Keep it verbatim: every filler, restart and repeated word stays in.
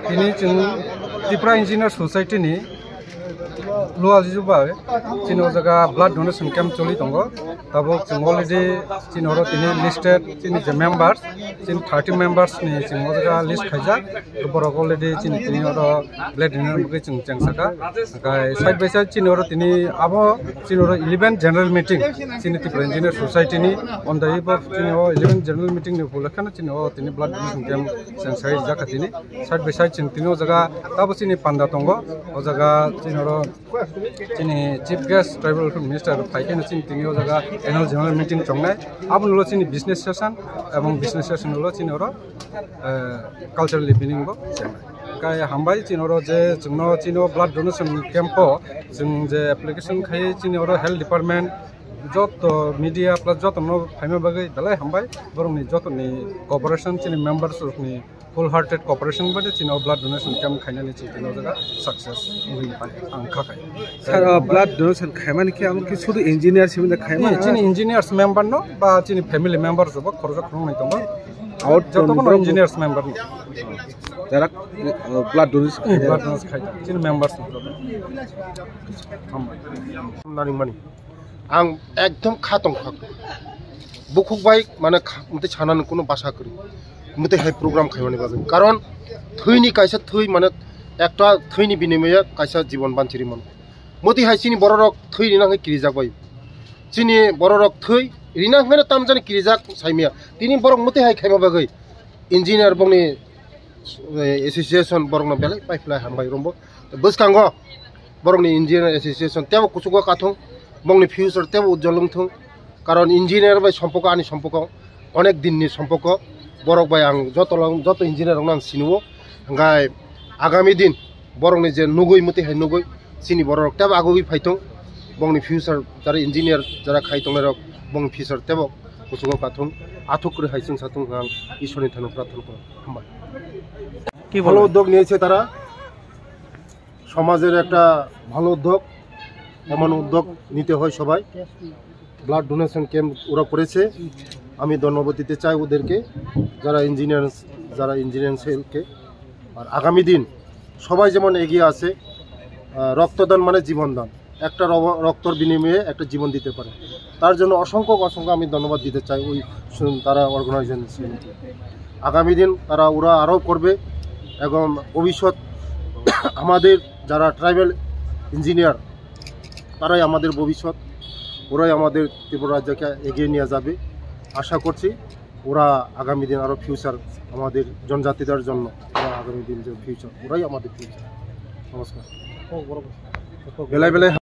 Tini chwng Tripura Engineer Society ni Lualju bai chini o jaga blood donation camp choli tongo. Tabuk chwng already chini oro tini listed chini je members, chini thirty members ni chwng o jaga list khaijak. Borok already chini tini oro blood donation bagwi chwng chengsaka. Hwnkhe side by side chini oro tini abo chini oro eleven general meeting chini Tripura Engineer Society ni, on the eve of chini o eleven general meeting ni upolokhe chini o tini blood donation camp chengsai rijak kha tini. Side by side chini tini o jaga tabo chini panda tongo, o jaga chini oro chini Chief Guest Tribal Welfare Minister phai khe chini tini o jaga annual general meeting chongnai. Abono ulo chini business session, ebong business session ulo chini oro, eh, cultural evening bo chengnai. Kai hambai chini oro je chwngno chini o blood donation camp o chwng je application khai chini oro health department joto media plus joto no phaima bagwi belai hambai, borokni jotoni cooperation chini members rokni full hearted cooperation bai chini o blood donation camp khainani chini o jaga success wngwi ang kha khai. Sir, o blood donation khaimani khe amo khe sudu engineer simi da khaima? Ni, chini engineers member no ba chini family members bo khoroksa khoroknwi tongo. Out joto from kono the engineers member no. Jara, o, blood donation Hmm, khaida. Blood donation khaida. Chini members no. Hambai. Nani mani. Ang ekdom kha tong kha. Bukhuk bai mane kha, mte sana ni kuno basa kwrwi. Mte hai program khaimani bagwi. Karon thwini kaisa thwi mane ekta thwini binimoye kaisa jibon banchiri mano. Mte hai chini bororok thwi rina hai kirijak bai. Chini bororok thwi rina hwnkhe tamjani kirijak saimaya. Tini borok mte hai khaima bagwi engineer bongni, eh, association borokno belai paiphlai hambai rombo. Bwskango borokni engineer association tebo kuchugo kathung, bongni future tebo ujjol wngthung. Karon engineer bai sompoko ani sompoko onek dinni sompoko, borok bai ang joto long-, joto engineer rokno ang sinio. Hwnkhe agami din borokni je nugui muti hai nugui chini borok tebo agugui phaithung, bongni future jara engineer jara khai tongnai rok bongni future tebo kuchugo kathung, athuk kwrwi hai chwngsa thung ang Ishwarni thani prarthana khlai. Hambai. কি ভালো বলে? উদ্যোগ নিয়েছে তারা, সমাজের একটা ভালো উদ্যোগ, এমন উদ্যোগ নিতে হয় সবাই। ব্লাড ডোনেশন ক্যাম্প ওরা করেছে, আমি ধন্যবাদ দিতে চাই ওদেরকে, যারা ইঞ্জিনিয়ার, যারা ইঞ্জিনিয়ারিং সেলকে। আর আগামী দিন সবাই যেমন এগিয়ে আসে, আহ, রক্তদান মানে জীবন দান। একটা রব-, রক্তর বিনিময়ে একটা জীবন দিতে পারে। তার জন্য অসংখ্য, অসংখ্য আমি ধন্যবাদ দিতে চাই ওই সু-, তারা অর্গানাইজেশনকে। আগামী দিন তারা ওরা আরও করবে এবং ভবিষ্যৎ আমাদের যারা ট্রাইবাল ইঞ্জিনিয়ার, তারাই আমাদের ভবিষ্যৎ, ওরাই আমাদের ত্রিপুরা রাজ্যকে এগিয়ে নিয়ে যাবে। আশা করছি ওরা আগামী দিন আরও ফিউচার আমাদের জনজাতিদের জন্য, ওরা আগামী দিন যে ফিউচার, ওরাই আমাদের ফিউচার। নমস্কার। বেলায় বেলায়